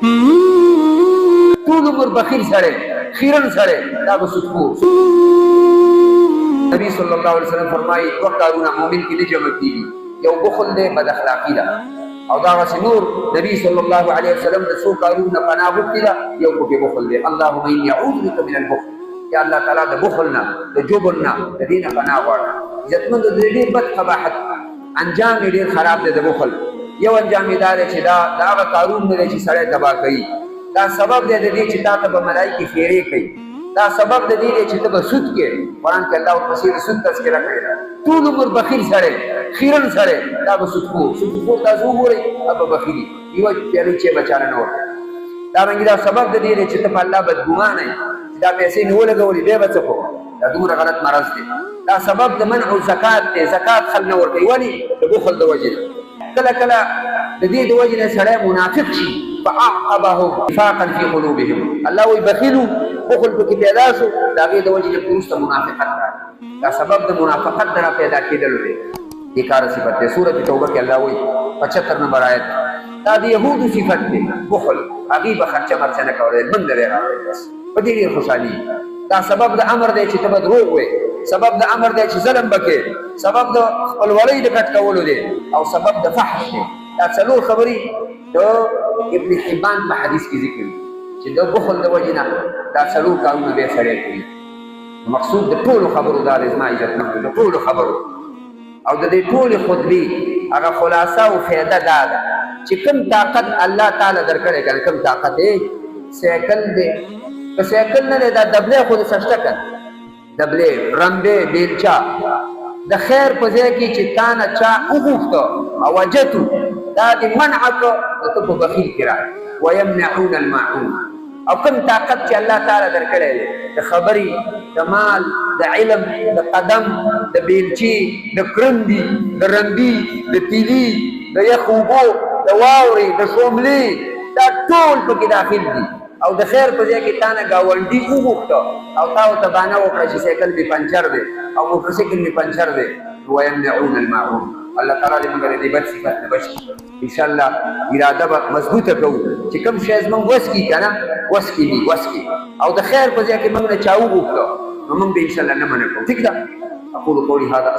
ټول عمر بخیل سړی، خیرن سړی، دا به سودخور. نبی صلی الله علیه وسلم فرمایي، دوه کارونه مؤمن کې نه جمع کېږي، یو بخل دی، بد اخلاقي ده، او دغسې نور. نبی صلی الله علیه وسلم د څو کارونو نه پناه غوښتې ده، یو پکې بخل دی. اللهم انی اعوذ بک من البخل، یا الله تعالی د بخل نه، د جبن نه، د دې نه پناه غواړم. عزتمند، د ډېر بد قباحت انجام یې ډېر خراب دی. د بخل یو انجام یې دا دی چې دا د هغه کارونه نه دی چې سړی تباه کوي. دا سبب دی د دې چې تا ته به ملایکې ښېرې کوي. دا سبب د دې دی چې ته به سود کې. قرآن کې الله ورپسې د سود تذکره کړې ده. ټول عمر بخیل سړی، خیرن سړی، دا به سودخور. سودخور تاسو وګورئ، دا به بخیلي، یوه پیالې چای به چاله نه ورکوي. دا رنګ دا سبب د دې دی چې ته په الله بدګمانه یې چې دا پیسې مې ولګولې، بیا به څه کوم. دا دومره غلط مرض دی. دا سبب د منع زکات دی، زکات خل نه ورکوي. ولې؟ د بخل د وجې نه. کله کله د دې د وجې نه سړی منافق شي. فأعقبهم نفاقا في قلوبهم. الله وایي بخیلو، بخل پکې پیدا شو، د هغې د وجې نه وروسته منافقت راغی. دا سبب د منافقت د را پیدا کېدلو دی. دې کار صفت دی. سورة توبه کې الله وایي، 75 نمبر آیت، دا د یهودو صفت دی بخل. هغوی به خرچه مرچه نه کوله، موږ نه دی راغلی، بس په دې ډېر خوشحالي. دا سبب د امر دی چې ته به دروغ وې، سبب د امر دی چې ظلم به کې، سبب د خپلولۍ د کټ کولو دی، او سبب د فحش دی. دا څلور خبرې د ابن حبان په حدیث کې ذکر دي چې د بخل د وجې نه دا څلور کارونه بیا سړی کوي. مقصود د ټولو خبرو دا دی، زما عزتمند، د ټولو خبرو او د دې ټولې خطبې هغه خلاصه او فایده دا ده چې کوم طاقت الله تعالی درکړی کنه، کوم طاقت یې، سایکل دی که سایکل نه دی، دا دبلې خو دې څه شته کنه، دبلې، رمبې، بیلچه، د خیر په ځای کې چې تا نه چا وغوښته او وجتو دا دې منع کړ، نو ته په بخیل کې راغلې. ویمنعون الماعون. او کوم طاقت چې الله تعالی درکړی دی، د خبرې، د مال، د علم، د قدم، د بیلچې، د کرندي، د رمبي، د تیلي، د یخ اوبو، د واورې، د شوملې، دا ټول پکې داخل دي. او د خیر په ځای کې تا نه ګاونډي وغوښته او تا ورته بانه وکړه چې سایکل مې پنچر دی او موټرسایکل مې پنچر دی، ویمنعون الماعون. الله تعالی دې موږ د دې بد صفت نه بچ کړي. ان شاء الله اراده به مضبوطه کوو چې کوم شی زموږ وس کې که نه، وس کې وي، وس کې، او د خیر په ځای کې موږ نه چا وغوښته، نو موږ به ان شاء الله نه منع کوو. ټیک ده. اقول قولي هذا.